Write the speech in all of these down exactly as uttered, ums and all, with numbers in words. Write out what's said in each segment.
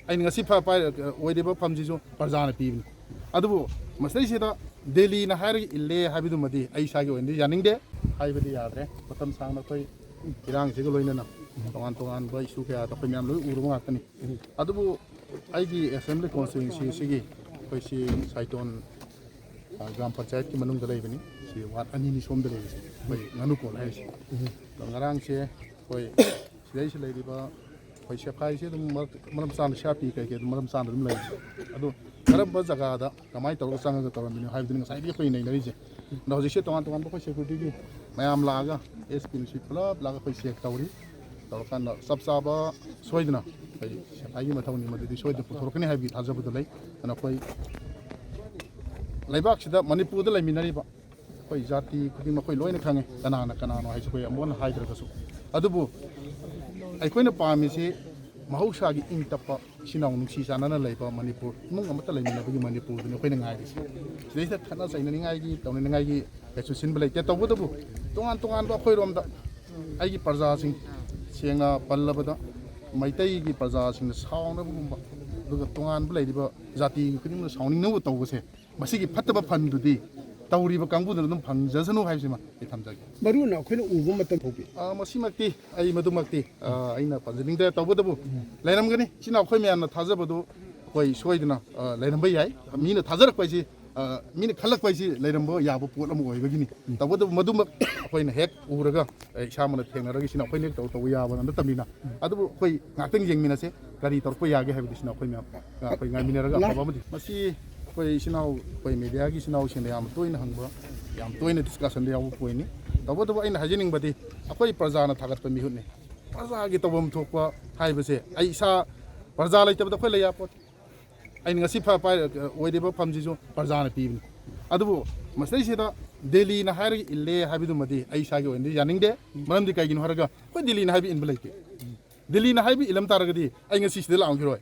ꯑꯩꯅ ꯉꯁꯤ ꯐ-, ꯄꯥꯏꯔ-, ꯑꯣꯏꯔꯤꯕ ꯐꯝꯁꯤꯁꯨ ꯄ꯭ꯔꯖꯥꯅ ꯄꯤꯕꯅꯤ꯫ ꯑꯗꯨꯕꯨ ꯃꯁꯤꯗꯩꯁꯤꯗ ꯗꯦꯜꯂꯤꯅ ꯍꯥꯏꯔꯒ ꯏꯜꯂꯦ ꯍꯥꯏꯕꯗꯨꯃꯗꯤ ꯑꯩ ꯏꯁꯥꯒꯤ ꯑꯣꯏꯅꯗꯤ ꯌꯥꯅꯤꯡꯗꯦ꯫ ꯍꯥꯏꯕꯗꯤ ꯌꯥꯗ꯭ꯔꯦ꯫ ꯃꯇꯝ ꯁꯥꯡꯅ ꯑꯩꯈꯣꯏ ꯏꯔꯥꯡꯁꯤꯒ ꯂꯣꯏꯅꯅ ꯇꯣꯉꯥꯟ ꯇꯣꯉꯥꯟꯕ ꯏꯁꯨ ꯀꯌꯥꯗ ꯑꯩꯈꯣꯏ ꯃꯌꯥꯝ ꯂꯣꯏ ꯎꯔꯕ ꯉꯥꯛꯇꯅꯤ꯫ ꯑꯗꯨꯕꯨ ꯑꯩꯒꯤ ꯑꯦꯁꯦꯝꯕ꯭ꯂꯤ ꯀꯣꯟꯁꯇꯤꯇ꯭ꯋꯦꯟꯁꯤ ꯑꯁꯤꯒꯤ ꯑꯩꯈꯣꯏ ꯁꯤ ꯁꯥꯏꯇꯣꯟ, ꯑ, ꯒ꯭ꯔꯥꯝ ꯄꯟꯆꯥꯌꯠꯀꯤ ꯃꯅꯨꯡꯗ ꯂꯩꯕꯅꯤ꯫ ꯁꯤ ꯋꯥꯔꯗ ꯑꯅꯤꯅꯤ ꯁꯣꯝꯗ ꯂꯩꯔꯤꯁꯦ, ꯑꯩꯈꯣꯏ ꯉꯥꯅꯨꯀꯣꯜ ꯍꯥꯏꯔꯤꯁꯦ꯫ ꯑꯗꯣ ꯉꯔꯥꯡꯁꯦ ꯑꯩꯈꯣꯏ ꯁꯤꯗꯩꯁꯤꯗ ꯂꯩꯔꯤꯕ ꯑꯩꯈꯣꯏ ꯁꯦꯐꯥꯏꯁꯦ ꯑꯗꯨꯝ ꯃꯔꯛ-, ꯃꯔꯝ ꯆꯥꯅ ꯁꯤ ꯑꯥꯔ ꯄꯤ ꯀꯩꯀꯩ ꯑꯗꯨꯝ ꯃꯔꯝ ꯆꯥꯅ ꯑꯗꯨꯝ ꯂꯩꯔꯤ꯫ ꯑꯗꯣ ꯀꯔꯝꯕ ꯖꯒꯥꯗ ꯀꯃꯥꯏꯅ ꯇꯧꯔꯒ ꯆꯪꯉꯒ ꯇꯧꯔꯝꯃꯤꯅꯣ ꯍꯥꯏꯕꯗꯨꯅꯤ ꯉꯁꯥꯏꯗꯒꯤ ꯑꯩꯈꯣꯏ ꯅꯩꯅꯔꯤꯁꯦ꯫ ꯑꯗꯣ ꯍꯧꯖꯤꯛꯁꯦ ꯇꯣꯉꯥꯟ ꯇꯣꯉꯥꯟꯕ ꯑꯩꯈꯣꯏ ꯁꯦꯀ꯭ꯌꯨꯔꯤꯇꯤꯒꯤ ꯃꯌꯥꯝ ꯂꯥꯛꯑꯒ, ꯑꯦꯁ ꯄꯤ ꯅꯨꯡꯁꯤ ꯄꯨꯂꯞ ꯂꯥꯛꯑꯒ ꯑꯩꯈꯣꯏ ꯆꯦꯛ ꯇꯧꯔꯤ꯫ ꯇꯧꯔꯀꯥꯟꯗ ꯆꯞ ꯆꯥꯕ ꯁꯣꯏꯗꯅ ꯑꯩꯈꯣꯏ ꯁꯦꯐꯥꯏꯒꯤ ꯃꯊꯧꯅꯤ, ꯃꯗꯨꯗꯤ ꯁꯣꯏꯗꯅ ꯄꯨꯊꯣꯔꯛꯀꯅꯤ ꯍꯥꯏꯕꯒꯤ ꯊꯥꯖꯕꯗꯣ ꯂꯩ꯫ ꯑꯗꯨꯅ ꯑꯩꯈꯣꯏ ꯂꯩꯕꯥꯛꯁꯤꯗ, ꯃꯅꯤꯄꯨꯔꯗ ꯂꯩꯃꯤꯟꯅꯔꯤꯕ ꯑꯩꯈꯣꯏ ꯖꯥꯇꯤ ꯈꯨꯗꯤꯡꯃꯛ ꯑꯩꯈꯣꯏ ꯂꯣꯏꯅ ꯈꯪꯉꯦ, ꯀꯅꯥꯅ ꯀꯅꯥꯅꯣ ꯍꯥꯏꯁꯦ ꯑꯩꯈꯣꯏ ꯑꯃꯨꯛ ꯍꯟꯅ ꯍꯥꯏꯗ꯭ꯔꯒꯁꯨ꯫ ꯑꯗꯨꯕꯨ ꯑꯩꯈꯣꯏꯅ ꯄꯥꯝꯃꯤꯁꯤ ꯃꯍꯧꯁꯥꯒꯤ ꯏꯪ ꯇꯞꯄ ꯏꯆꯤꯟ ꯏꯅꯥꯎ ꯅꯨꯡꯁꯤ ꯆꯥꯟꯅꯅ ꯂꯩꯕ ꯃꯅꯤꯄꯨꯔ, ꯏꯃꯨꯡ ꯑꯃꯠꯇ ꯂꯩꯃꯤꯟꯅꯕꯒꯤ ꯃꯅꯤꯄꯨꯔꯗꯨꯅꯤ ꯑꯩꯈꯣꯏꯅ ꯉꯥꯏꯔꯤꯁꯦ꯫ ꯁꯤꯗꯩꯁꯤꯗ ꯈꯠꯅ ꯆꯩꯅꯅꯤꯡꯉꯥꯏꯒꯤ, ꯇꯧꯅꯅꯤꯡꯉꯥꯏꯒꯤ ꯀꯩꯁꯨ ꯁꯤꯟꯕ ꯂꯩꯇꯦ꯫ ꯇꯧꯕꯇꯕꯨ ꯇꯣꯉꯥꯟ ꯇꯣꯉꯥꯟꯕ ꯑꯩꯈꯣꯏꯔꯣꯝꯗ ꯑꯩꯒꯤ ꯄ꯭ꯔꯖꯥꯁꯤꯡ, ꯁꯦꯡꯅ ꯄꯜꯂꯕꯗ ꯃꯩꯇꯩꯒꯤ ꯄ꯭ꯔꯖꯥꯁꯤꯡꯅ ꯁꯥꯎꯅꯕꯒꯨꯝꯕ, ꯑꯗꯨꯒ ꯇꯣꯉꯥꯟꯕ ꯂꯩꯔꯤꯕ ꯖꯥꯇꯤ ꯈꯨꯗꯤꯡꯃꯛꯅ ꯁꯥꯎꯅꯤꯡꯅꯕ ꯇꯧꯕꯁꯦ, ꯃꯁꯤꯒꯤ ꯐꯠꯇꯕ ꯐꯟꯗꯨꯗꯤ ꯇꯧꯔꯤꯕ ꯀꯥꯡꯕꯨꯗꯨꯅ ꯑꯗꯨꯝ ꯐꯪꯖꯁꯅꯨ ꯍꯥꯏꯕꯁꯤꯃ ꯑꯩ ꯊꯝꯖꯒꯦ꯫ ꯃꯔꯨ ꯑꯣꯏꯅ ꯑꯩꯈꯣꯏꯅ ꯎꯕ ꯃꯇꯝ ꯊꯣꯛꯄꯤ꯫ ꯑ, ꯃꯁꯤꯃꯛꯇꯤ ꯑꯩ ꯃꯗꯨꯃꯛꯇꯤ, ꯑ, ꯑꯩꯅ ꯄꯟꯖꯅꯤꯡꯗ꯭ꯔꯦ꯫ ꯇꯧꯕꯇꯕꯨ ꯂꯩꯔꯝꯒꯅꯤ꯫ ꯏꯆꯤꯟ ꯏꯅꯥꯎ ꯑꯩꯈꯣꯏ ꯃꯌꯥꯝꯅ ꯊꯥꯖꯕꯗꯨ ꯑꯩꯈꯣꯏ ꯁꯣꯏꯗꯅ, ꯑ, ꯂꯩꯔꯝꯕ ꯌꯥꯏ꯫ ꯃꯤꯅ ꯊꯥꯖꯔꯛꯄ ꯍꯥꯏꯁꯤ, ꯑ, ꯃꯤꯅ ꯈꯜꯂꯛꯄ ꯍꯥꯏꯁꯤ ꯂꯩꯔꯝꯕ ꯌꯥꯕ ꯄꯣꯠ ꯑꯃ ꯑꯣꯏꯕꯒꯤꯅꯤ꯫ ꯇꯧꯕꯇꯕꯨ ꯃꯗꯨꯃꯛ ꯑꯩꯈꯣꯏꯅ ꯍꯦꯛ ꯎꯔꯒ, ꯑ, ꯏꯁꯥꯃꯛꯅ ꯊꯦꯡꯅꯔꯒ ꯏꯆꯤꯟ ꯏꯅꯥꯎ ꯑꯩꯈꯣꯏꯅ ꯍꯦꯛ ꯇꯧ-, ꯇꯧꯕ ꯌꯥꯕ ꯅꯠꯇꯕꯅꯤꯅ꯫ ꯑꯗꯨꯕꯨ ꯑꯩꯈꯣꯏ ꯉꯥꯛꯇꯪ ꯌꯦꯡꯃꯤꯟꯅꯁꯦ꯫ ꯀꯔꯤ ꯇꯧꯔꯛꯄ ꯌꯥꯒꯦ ꯍꯥꯏꯕꯗꯨꯁꯤꯅ ꯑꯩꯈꯣꯏ ꯃꯌꯥꯝ, ꯑꯩꯈꯣꯏ ꯉꯥꯏꯃꯤꯟꯅꯔꯒ ꯑꯐꯕ ꯑꯃꯗꯤ꯫ ꯃꯁꯤ ꯑꯩꯈꯣꯏ ꯏꯆꯤꯟ ꯏꯅꯥꯎ, ꯑꯩꯈꯣꯏ ꯃꯦꯗꯤꯌꯥꯒꯤ ꯏꯆꯤꯟ ꯏꯅꯥꯎꯁꯤꯡꯅ ꯌꯥꯝ ꯇꯣꯏꯅ ꯍꯪꯕ, ꯌꯥꯝ ꯇꯣꯏꯅ ꯗꯤꯁꯀꯁꯟꯗ ꯌꯥꯎꯕ ꯄꯣꯏꯟꯅꯤ꯫ ꯇꯧꯕꯇꯕꯨ ꯑꯩꯅ ꯍꯥꯏꯖꯅꯤꯡꯕꯗꯤ ꯑꯩꯈꯣꯏ ꯄ꯭ꯔꯖꯥꯅ ꯊꯥꯒꯠꯄ ꯃꯤꯍꯨꯠꯅꯤ꯫ ꯄ꯭ꯔꯖꯥꯒꯤ ꯇꯧꯐꯝ ꯊꯣꯛꯄ ꯍꯥꯏꯕꯁꯦ ꯑꯩ ꯏꯁꯥ ꯄ꯭ꯔꯖꯥ ꯂꯩꯇꯕꯗ ꯑꯩꯈꯣꯏ ꯂꯩ ꯌꯥꯄꯣꯠ꯫ ꯑꯩꯅ ꯉꯁꯤ ꯐ-, ꯄꯥꯏ-, ꯑꯣꯏꯔꯤꯕ ꯐꯝꯁꯤꯁꯨ ꯄ꯭ꯔꯖꯥꯅ ꯄꯤꯕꯅꯤ꯫ ꯑꯗꯨꯕꯨ ꯃꯁꯤꯗꯩꯁꯤꯗ ꯗꯦꯜꯂꯤꯅ ꯍꯥꯏꯔꯒ ꯏꯜꯂꯦ ꯍꯥꯏꯕꯗꯨꯃꯗꯤ ꯑꯩ ꯏꯁꯥꯒꯤ ꯑꯣꯏꯅꯗꯤ ꯌꯥꯅꯤꯡꯗꯦ꯫ ꯃꯔꯝꯗꯤ ꯀꯩꯒꯤꯅꯣ ꯍꯥꯏꯔꯒ ꯑꯩꯈꯣꯏ ꯗꯦꯜꯂꯤꯅ ꯍꯥꯏꯕ ꯏꯟꯕ ꯂꯩꯇꯦ꯫ ꯗꯦꯜꯂꯤꯅ ꯍꯥꯏꯕ ꯏꯜꯂꯝ ꯇꯥꯔꯒꯗꯤ ꯑꯩ ꯉꯁꯤ ꯁꯤꯗ ꯂꯥꯛꯑꯝꯈꯤꯔꯣꯏ꯫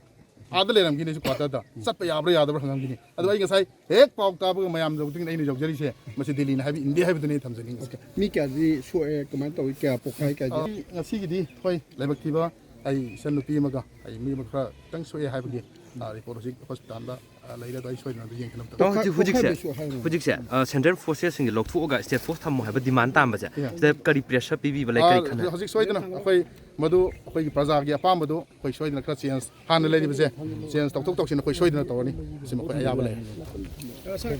ꯑꯥꯗ ꯂꯩꯔꯝꯈꯤꯅꯤ, ꯑꯩꯁꯨ ꯀ꯭ꯋꯥꯇꯔꯗ꯫ ꯆꯠꯄ ꯌꯥꯕ꯭ꯔꯥ ꯌꯥꯗꯕ꯭ꯔꯥ ꯍꯪꯉꯝꯈꯤꯅꯤ꯫ ꯑꯗꯣ ꯑꯩ ꯉꯁꯥꯏ ꯍꯦꯛ ꯄꯥꯎ ꯇꯥꯕꯒ ꯃꯌꯥꯝ ꯌꯧꯗ꯭ꯔꯤꯉꯩꯗ ꯑꯩꯅ ꯌꯧꯖꯔꯤꯁꯦ ꯃꯁꯤ ꯗꯦꯜꯂꯤꯅ ꯍꯥꯏꯕ ꯏꯟꯗꯦ ꯍꯥꯏꯕꯗꯨꯅꯤ ꯑꯩ ꯊꯝꯖꯅꯤꯡꯉꯤꯁꯦ꯫ ꯃꯤ ꯀꯌꯥꯗꯤ ꯁꯣꯛꯑꯦ, ꯀꯃꯥꯏꯅ ꯇꯧꯏ, ꯀꯌꯥ ꯄꯣꯛꯈꯥꯏ ꯀꯥꯏꯗꯤ? ꯑ, ꯉꯁꯤꯒꯤꯗꯤ ꯍꯣꯏ, ꯂꯥꯏꯕꯛ ꯊꯤꯕ ꯑꯩ ꯏꯆꯟ ꯅꯨꯄꯤ ꯑꯃꯒ ꯑꯩ ꯃꯤ ꯑꯃ ꯈꯔ ꯈꯤꯇꯪ ꯁꯣꯛꯑꯦ ꯍꯥꯏꯕꯒꯤ ꯔꯤꯄꯣꯔꯠ ꯍꯧꯖꯤꯛ ꯍꯣꯁꯄꯤꯇꯥꯜꯗ ꯂꯩꯔꯦ꯫ ꯑꯗꯣ ꯑꯩ ꯁꯣꯏꯗꯅ ꯑꯗꯨ ꯌꯦꯡꯁꯤꯟꯅꯕ ꯇꯥꯃꯣ, ꯍꯧꯖꯤꯛ ꯍꯧꯖꯤꯛꯁꯦ ꯀꯣꯛꯐꯥꯏꯕꯩꯁꯨ ꯍꯥꯏꯔꯣ꯫ ꯍꯧꯖꯤꯛꯁꯦ ꯁꯦꯟꯇ꯭ꯔꯦꯜ ꯐꯣꯔꯁꯦꯁꯁꯤꯡꯁꯦ ꯂꯧꯊꯣꯛꯑꯒ ꯏꯁꯇꯦꯠ ꯐꯣꯔꯁ ꯊꯝꯃꯣ ꯍꯥꯏꯕ ꯗꯤꯃꯥꯟ ꯇꯥꯝꯕꯁꯦ, ꯁꯤꯗ ꯀꯔꯤ ꯄ꯭ꯔꯦꯁꯔ ꯄꯤꯕꯤꯕ ꯂꯩ, ꯀꯔꯤ ꯈꯟꯅꯩ? ꯍꯧꯖꯤꯛ ꯁꯣꯏꯗꯅ ꯑꯩꯈꯣꯏ ꯃꯗꯨ ꯑꯩꯈꯣꯏꯒꯤ ꯄ꯭ꯔꯖꯥꯒꯤ ꯑꯄꯥꯝꯕꯗꯨ ꯑꯩꯈꯣꯏ ꯁꯣꯏꯗꯅ ꯈꯔ ꯆꯦꯟꯖ, ꯍꯥꯟꯅ ꯂꯩꯔꯤꯕꯁꯦ ꯆꯦꯟꯖ ꯇꯧꯊꯣꯛ ꯇꯧꯁꯤꯟ ꯑꯩꯈꯣꯏ ꯁꯣꯏꯗꯅ ꯇꯧꯔꯅꯤ꯫ ꯁꯤ ꯃꯈꯣꯏ ꯑꯌꯥꯕ ꯂꯩꯔꯦ꯫ ꯁꯥꯔ,